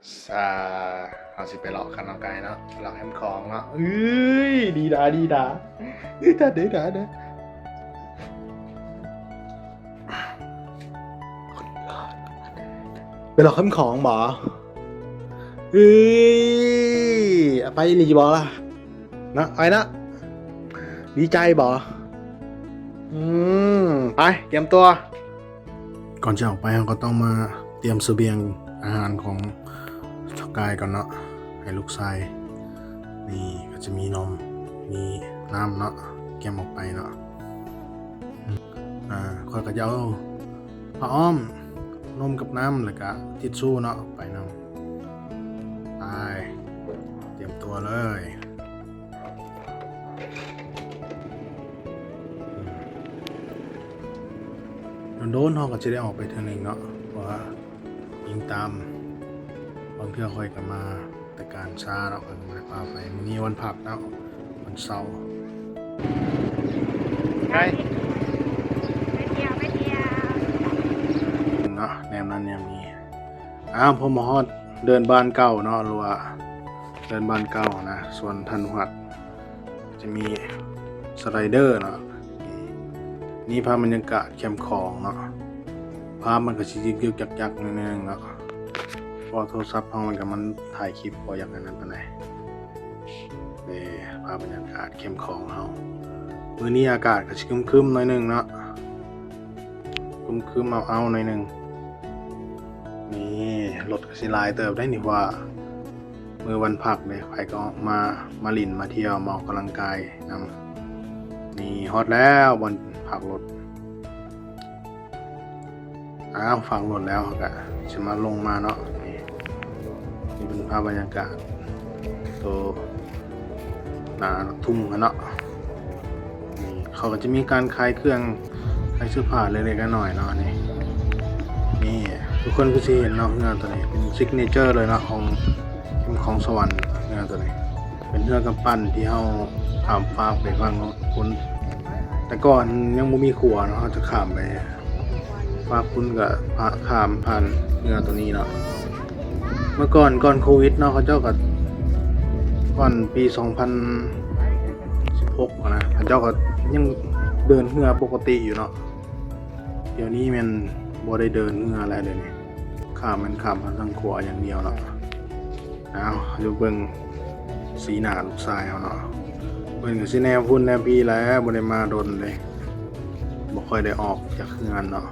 ອ່າ ເຮົາຊິໄປເລາະກັນເນາະ ໄກເນາະ ເລາະແຄມຂອງເນາະ. ເອີຍ ດີດາ ດີດາ ດີດາ ດີດາເດີ ໄປເລາະແຄມຂອງບໍ? ເອີຍ ໄປອີ່ຫຼີບໍລະ? ເນາະ ໄປເນາະ ດີໃຈບໍ? ອືມ ໄປ ກຽມຕົວ. ກ່ອນຈະອອກໄປ ເຮົາກໍຕ້ອງມາຕຽມສະບຽງອາຫານຂອງເຖົ້າກາຍກ່ອນເນາະ ໃຫ້ລູກຊາຍ. ນີ້ກໍຈະມີນົມ ມີນ້ຳເນາະ ກຽມອອກໄປເນາະ. ອືມ ອ່າ ຂ້ອຍກໍຈະເອົາ ຜ້າອ້ອມ, ນົມກັບນ້ຳ ແລ້ວກະທິດຊູເນາະ ໄປນຳ. ໄປ ຕຽມຕົວເລີຍ. ດົນໆ ເຮົາກໍຈະໄດ້ອອກໄປເທື່ອໜຶ່ງເນາະ ເພາະວ່າອີງຕາມ ບາງເທື່ອຂ້ອຍກໍມາແຕ່ການຊ້າເນາະ ຂ້ອຍກໍບໍ່ໄດ້ພາໄປ. ມື້ນີ້ວັນພັກເນາະ ວັນເສົາ. ໄປ ໄປທ່ຽວ ໄປທ່ຽວເນາະ ແນມນັ້ນແນມນີ້. ອ້າວ ພໍມາຮອດເດີ່ນບ້ານເກົ່າເນາະ ຫຼືວ່າເດີ່ນບ້ານເກົ່ານະ ສວນທານຸຮັກ ຈະມີສະໄລເດີເນາະ. ນີ້ພາບບັນຍາກາດແຄມຂອງເນາະ ພາບມັນກໍຊິຍຶກໆ ຈັກໆ ໜ້ອຍໜຶ່ງເນາະ ເພາະໂທລະສັບເຮົາມັນກໍ ມັນຖ່າຍຄລິບບໍ່ຢາກອັນນັ້ນປານໃດ. ນີ້ພາບບັນຍາກາດແຄມຂອງເຮົາ ມື້ນີ້ອາກາດກໍຊິຄຶ້ມໆ ໜ້ອຍໜຶ່ງເນາະ ຄຶ້ມໆ ເອົາໆ ໜ້ອຍໜຶ່ງ. ນີ້ລົດກໍຊິຫຼາຍເຕີບໄດ໋ນີ້ ເພາະວ່າມື້ວັນພັກເດ້ ໃຜກໍອອກມາ ມາຫຼິ້ນມາທ່ຽວ ມາອອກກຳລັງກາຍນຳ. ນີ້ຮອດແລ້ວບ່ອນພັກລົດ. ອ້າວ ພັກລົດແລ້ວ ເຮົາກະຊິມາລົງມາເນາະ. ນີ້ ນີ້ເປັນພາບບັນຍາກາດໂຕໜ້າທຸ່ມຫັ້ນເນາະ. ນີ້ເຂົາກໍຈະມີການຂາຍເຄື່ອງ ຂາຍເສື້ອຜ້າເລັກໆ ນ້ອຍໆ ເນາະ. ນີ້ ນີ້ທຸກຄົນກໍຊິເຫັນເນາະ ເຮືອໂຕນີ້ເປັນຊິກເນເຈີເລີຍເນາະ ຂອງ ຂອງສະຫວັນ. ເຮືອໂຕນີ້ເປັນເຮືອກຳປັ່ນທີ່ເຮົາຂ້າມຟາກໄປຝັ່ງພຸ້ນ ແຕ່ກ່ອນຍັງບໍ່ມີຂົວເນາະ ເຮົາຈະຂ້າມໄປຟາກພຸ້ນ ກໍ ພະ ຂ້າມຜ່ານເຮືອໂຕນີ້ເນາະ. ເມື່ອກ່ອນ ກ່ອນໂຄວິດເນາະ ເຂົາເຈົ້າກໍ ກ່ອນປີສອງພັນສິບຫົກຫັ້ນນະ ເຂົາເຈົ້າກໍຍັງເດີນເຮືອປົກກະຕິຢູ່ເນາະ. ດຽວນີ້ແມ່ນບໍ່ໄດ້ເດີນເຮືອແລ້ວ ດຽວນີ້ຂ້າມແມ່ນຂ້າມທາງຂົວຢ່າງດຽວເນາະ. ເອົາ ເຮົາຈະເບິ່ງສີໜ້າລູກຊາຍເຮົາເນາະ ເພິ່ນກໍຊິແນມພຸ້ນແນມພີແຫຼະ ບໍ່ໄດ້ມາດົນເດ້ ບໍ່ຄ່ອຍໄດ້ອອກຈາກເຮືອນເນາະ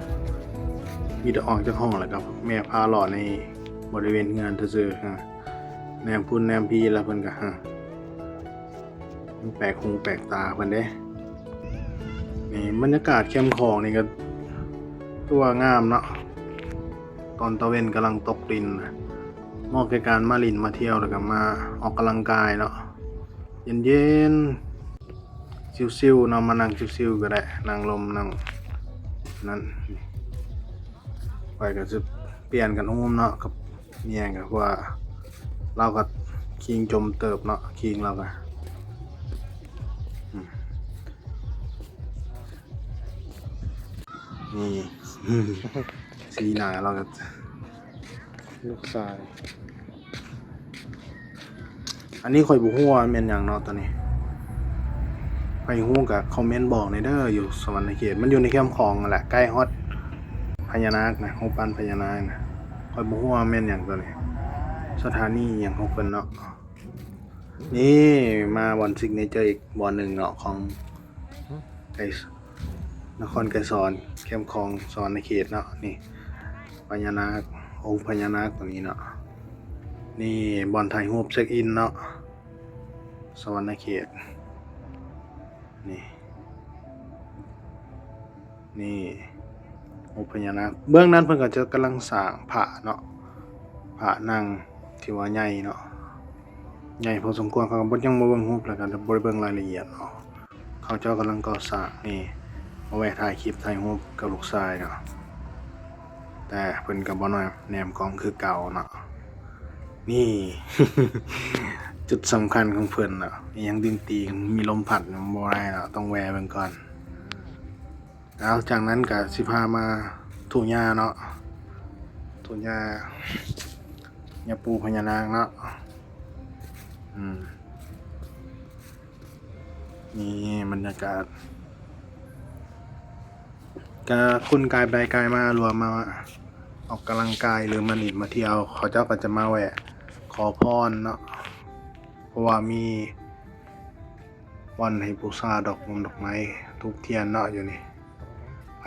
ມີແຕ່ອອກຈາກຫ້ອງ ແລ້ວກໍແມ່ພາເລາະໃນບໍລິເວນເຮືອນຊື່ໆ. ແນມພຸ້ນແນມພີແລ້ວເພິ່ນກໍ ມັນແປກຫູແປກຕາເພິ່ນເດ້. ນີ້ບັນຍາກາດແຄມຂອງນີ້ກໍຖືວ່າງາມເນາະ ຕອນຕາເວັນກຳລັງຕົກດິນ ເໝາະແກ່ການມາຫຼິ້ນມາທ່ຽວ ແລ້ວກໍມາອອກກຳລັງກາຍເນາະ ເຢັນໆ ຊິວໆ ເນາະ ມານັ່ງຊິວໆ ກໍໄດ້ ນັ່ງລົມ ນັ່ງນັ້ນ. ຂ້ອຍກໍຊິປ່ຽນກັນໂຮມເນາະ ກັບ ເມຍກໍວ່າ ລາວກໍຄີງຈົມເຕີບເນາະ ຄີງລາວກໍ ອືມ ນີ້ ສີໜ້າລາວກໍ ລູກຊາຍ. ອັນນີ້ຂ້ອຍບໍ່ຮູ້ວ່າແມ່ນຫຍັງເນາະ ໂຕນີ້ ໃຜຮູ້ກໍຄອມເມັນບອກແດ່ເດີ. ຢູ່ສະຫວັນນະເຂດ ມັນຢູ່ໃນແຄມຂອງຫັ້ນແຫຼະ ໃກ້ຮອດພະຍານາກນະ ຮູບປັ້ນພະຍານາກນະ. ຂ້ອຍບໍ່ຮູ້ວ່າແມ່ນຫຍັງໂຕນີ້ ສະຖານີຫຍັງຂອງເພິ່ນເນາະ. ນີ້ມາບ່ອນຊິກເນເຈີອີກບ່ອນໜຶ່ງເນາະ ຂອງໄກ ນະຄອນໄກສອນ ແຄມຂອງສະຫວັນນະເຂດເນາະ. ນີ້ພະຍານາກ ອົງພະຍານາກໂຕນີ້ເນາະ. ນີ້ບ່ອນຖ່າຍຮູບເຊັກອິນເນາະ ສະຫວັນນະເຂດ. ນີ້ ນີ້ຮູບພະຍານາກ. ເບື້ອງນັ້ນເພິ່ນກໍຈະກຳລັງສ້າງພະເນາະ ພະນັ່ງທີ່ວ່າໃຫຍ່ເນາະ ໃຫຍ່ພໍສົມຄວນ. ຂ້ອຍກໍບໍ່ ຍັງບໍ່ເບິ່ງຮູບ ແລ້ວກໍບໍ່ໄດ້ເບິ່ງລາຍລະອຽດເນາະ. ເຂົາເຈົ້າກຳລັງກໍ່ສ້າງ. ນີ້ ມາແວະຖ່າຍຄລິບຖ່າຍຮູບກັບລູກຊາຍເນາະ ແຕ່ເພິ່ນກໍບໍ່ແນມ ແນມກ້ອງຄືເກົ່າເນາະ. ນີ້ ຈຸດສຳຄັນຂອງເພິ່ນເນາະ ອີ່ຫຍັງຕີນຕີນ ມີລົມພັດ ມັນບໍ່ໄດ້ເນາະ ຕ້ອງແວ່ເບິ່ງກ່ອນ. ເອົາ ຈາກນັ້ນກໍຊິພາມາທຸ່ງຫຍ້າເນາະ ທຸ່ງຫຍ້າ ຍາປູພະຍານາງເນາະ. ອືມ ນີ້ບັນຍາກາດ ກະຄົນກາຍໄປກາຍມາ ຫຼືວ່າມາອອກກຳລັງກາຍ ຫຼືມາຫຼິ້ນມາທ່ຽວ ເຂົາເຈົ້າກໍຈະມາແວະຂໍພອນເນາະ ເພາະວ່າມີບ່ອນໃຫ້ບູຊາດອກໝົກດອກໄມ້ທູບທຽນເນາະ ຢູ່ນີ້. ໃຜ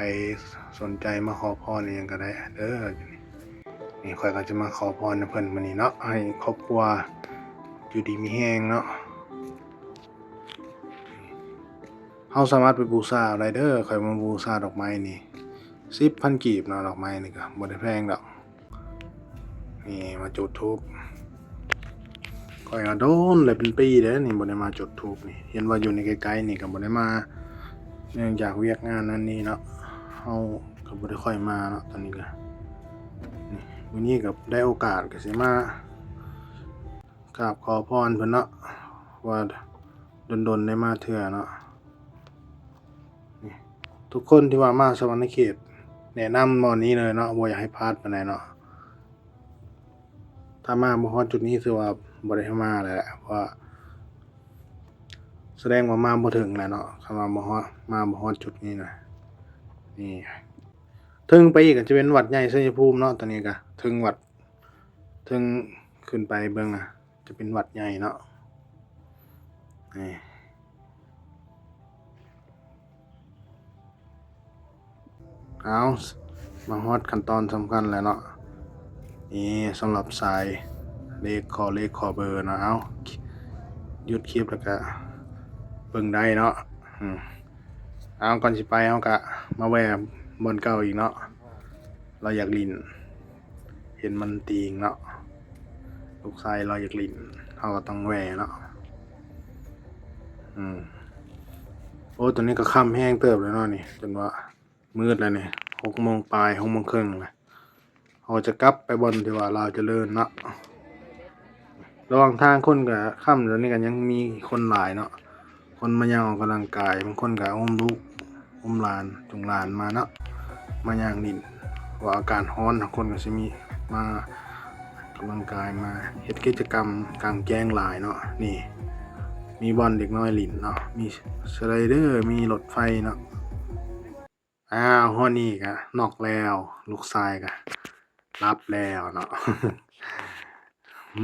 ສົນໃຈມາຂໍພອນອີ່ຫຍັງກໍໄດ້ເດີ ຢູ່ນີ້. ນີ້ຂ້ອຍກໍຈະມາຂໍພອນນຳເພິ່ນມື້ນີ້ເນາະ ໃຫ້ຄອບຄົວຢູ່ດີມີແຮງເນາະ. ເຮົາສາມາດໄປບູຊາເອົາໄດ້ເດີ ຂ້ອຍມາບູຊາດອກໄມ້ນີ້ສິບພັນກີບເນາະ ດອກໄມ້ນີ້ກໍບໍ່ໄດ້ແພງດອກ. ນີ້ມາຈຸດທູບ ຂ້ອຍກໍດົນແລ້ວ ເປັນປີແລ້ວນີ້ບໍ່ໄດ້ມາຈຸດທູບນີ້ ເຫັນວ່າຢູ່ໃນໃກ້ໆນີ້ກໍບໍ່ໄດ້ມາ ເນື່ອງຈາກວຽກງານນັ້ນນີ້ເນາະ ເຮົາກໍບໍ່ໄດ້ຄ່ອຍມາເນາະ. ຕອນນີ້ກໍ ນີ້ ມື້ນີ້ກໍໄດ້ໂອກາດກໍຊິມາ ກາບຂໍພອນເພິ່ນເນາະ ວ່າດົນໆໄດ້ມາເທື່ອເນາະ. ນີ້ ທຸກຄົນທີ່ວ່າມາສະຫວັນນະເຂດ ແນະນຳບ່ອນນີ້ເລີຍເນາະ ບໍ່ຢາກໃຫ້ພາດປານໃດເນາະ. ຖ້າມາບໍ່ຮອດຈຸດນີ້ ຖືວ່າບໍ່ໄດ້ມາແລ້ວ ເພາະວ່າສະແດງວ່າມາບໍ່ເຖິງແລ້ວເນາະ ຄັນວ່າບໍ່ຮອດ ມາບໍ່ຮອດຈຸດນີ້ນະ. ນີ້ ເທິງໄປອີກກໍຈະເປັນວັດໃຫຍ່ໄຊຍະພູມເນາະ. ຕອນນີ້ກໍເທິງວັດ ເທິງຂຶ້ນໄປເບິ່ງນະ ຈະເປັນວັດໃຫຍ່ເນາະ. ນີ້ ເອົາ ມາຮອດຂັ້ນຕອນສຳຄັນແລ້ວເນາະ. ນີ້ສຳລັບສາຍເລກ ຂໍເລກຂໍເບີເນາະ. ເອົາ ຢຸດຄລິບແລ້ວກະເບິ່ງໄດ້ເນາະ. ອືມ ເອົາ ກ່ອນຊິໄປ ເຮົາກະມາແວ່ບ່ອນເກົ່າອີກເນາະ ລາວຢາກຫຼິ້ນ ເຫັນມັນຕີງເນາະ ລູກຊາຍລາວຢາກຫຼິ້ນ ເຮົາກໍຕ້ອງແວ່ເນາະ. ອືມ ໂອ້ ຕອນນີ້ກໍຄ່ຳແຮງເຕີບແລ້ວເນາະນີ້ ຈົນວ່າມືດແລ້ວນີ້ ຫົກໂມງປາຍ ຫົກໂມງເຄິ່ງແລ້ວ. ເຮົາຈະກັບໄປບ່ອນທີ່ວ່າລາວຈະເລີນເນາະ. ລະຫວ່າງທາງຄົນກໍຄ່ຳ ດຽວນີ້ກໍຍັງມີຄົນຫຼາຍເນາະ ຄົນມາຍ່າງອອກກຳລັງກາຍ ບາງຄົນກໍອຸ້ມລູກອຸ້ມຫຼານ ຈູງຫຼານມາເນາະ ມາຍ່າງຫຼິ້ນ ເພາະວ່າອາກາດຮ້ອນ ຄົນກໍຊິມີມາອອກກຳລັງກາຍ ມາເຮັດກິດຈະກຳກາງແຈ້ງຫຼາຍເນາະ. ນີ້ ມີບ່ອນເດັກນ້ອຍຫຼິ້ນເນາະ ມີສະໄລເດີ ມີລົດໄຟເນາະ. ອ້າວ ຮອດນີ້ກະນັອກແລ້ວ ລູກຊາຍກະຫຼັບແລ້ວເນາະ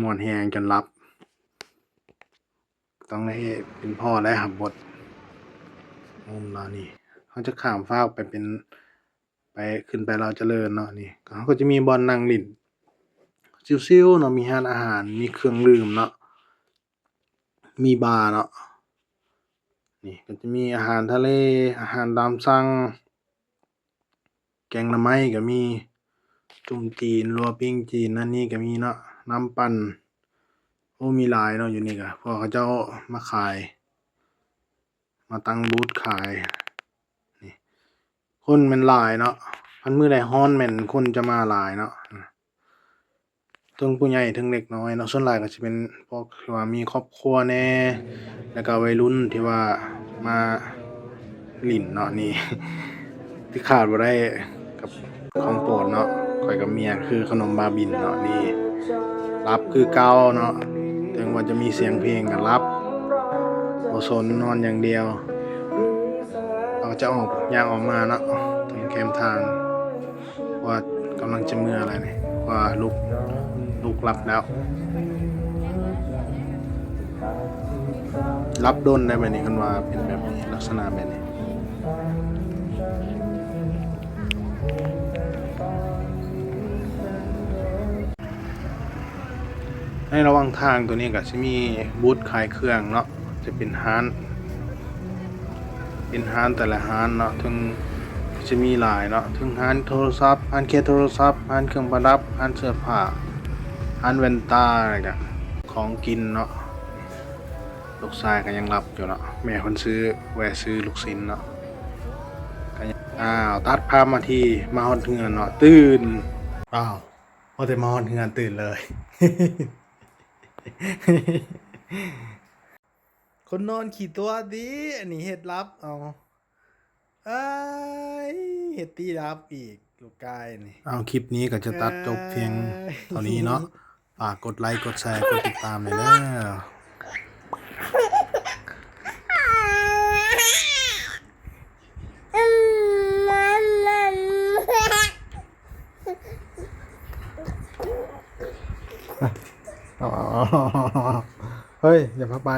ມ່ວນແຮງຈົນຫຼັບ ຕ້ອງໄດ້ເປັນພໍ່ແລ້ວຮັບບົດ. ມຸມລາວນີ້ ເຮົາຈະຂ້າມຟາກໄປເປັນ ໄປ ຂຶ້ນໄປລາວຈະເລີນເນາະ. ນີ້ເຮົາກໍຈະມີບ່ອນນັ່ງຫຼິ້ນຊິວໆເນາະ ມີຮ້ານອາຫານ ມີເຄື່ອງດື່ມເນາະ ມີບາເນາະ. ນີ້ກໍຈະມີອາຫານທະເລ ອາຫານຕາມສັ່ງ ແກງໜໍ່ໄມ້ກໍມີ ຈຸ້ມຈີນ ລົວປີ້ງຈີນ ນັ້ນນີ້ກໍມີເນາະ ນ້ຳປັ່ນ. ໂອ້ ມີຫຼາຍເນາະ ຢູ່ນີ້ກໍ ພວກເຂົາເຈົ້າມາຂາຍ ມາຕັ້ງບູດຂາຍ. ນີ້ ຄົນແມ່ນຫຼາຍເນາະ ຄັນມື້ໃດຮ້ອນແມ່ນຄົນຈະມາຫຼາຍເນາະ. ເຖິງຜູ້ໃຫຍ່ເຖິງເດັກນ້ອຍເນາະ ສ່ວນຫຼາຍກໍຊິເປັນພວກທີ່ວ່າມີຄອບຄົວແດ່ ແລ້ວກໍໄວລຸ້ນທີ່ວ່າມາຫຼິ້ນເນາະ. ນີ້ທີ່ຂາດບໍ່ໄດ້ກັບຂອງໂປດເນາະ ຂ້ອຍກັບເມຍ ຄືຂະໜົມບາບິນເນາະ. ນີ້ ຫຼັບຄືເກົ່າເນາະ ເຖິງວ່າຈະມີສຽງເພງກໍຫຼັບ ບໍ່ສົນ ນອນຢ່າງດຽວ. ເຮົາຈະອອກ ຍ່າງອອກມາເນາະ ເຖິງແຄມທາງ ວ່າກຳລັງຈະເມືອແລ້ວນີ້ ວ່າລູກ ລູກຫຼັບແລ້ວ. ຫຼັບດົນໄດ໋ແບບນີ້ ຄັນວ່າເປັນແບບນີ້ ລັກສະນະແບບນີ້. ໃນລະຫວ່າງທາງໂຕນີ້ກໍຊິມີບູດຂາຍເຄື່ອງເນາະ ຈະເປັນຮ້ານ ເປັນຮ້ານແຕ່ລະຮ້ານເນາະ ເຖິງ ຈະມີຫຼາຍເນາະ ເຖິງຮ້ານໂທລະສັບ ຮ້ານເຄສໂທລະສັບ ຮ້ານເຄື່ອງປະດັບ ຮ້ານເສື້ອຜ້າ ຮ້ານແວ່ນຕາ ແລ້ວກະຂອງກິນເນາະ. ລູກຊາຍກໍຍັງຫຼັບຢູ່ເນາະ ແມ່ເພິ່ນຊື້ ແວ່ຊື້ລູກຊິ້ນເນາະ. ກໍຍັງ ອ້າວ ຕັດພາບມາທີ່ມາຮອດເຮືອນເນາະ ຕື່ນ ອ້າວ ພໍແຕ່ມາຮອດເຮືອນຕື່ນເລີຍ. ຄົນນອນຂີ້ຕົວະຕິ ອັນນີ້ເຮັດຫຼັບ ເອົາ ເອີຍ ເຮັດຕີຫຼັບອີກ ລູກກາຍນີ້. ເອົາ ຄລິບນີ້ກໍຈະຕັດຈົບພຽງເທົ່ານີ້ເນາະ. ຝາກກົດໄລ ກົດແຊ ກົດຕິດຕາມແດ່ເດີ. ເຮີ້ຍ ຢ່າພາໄປ.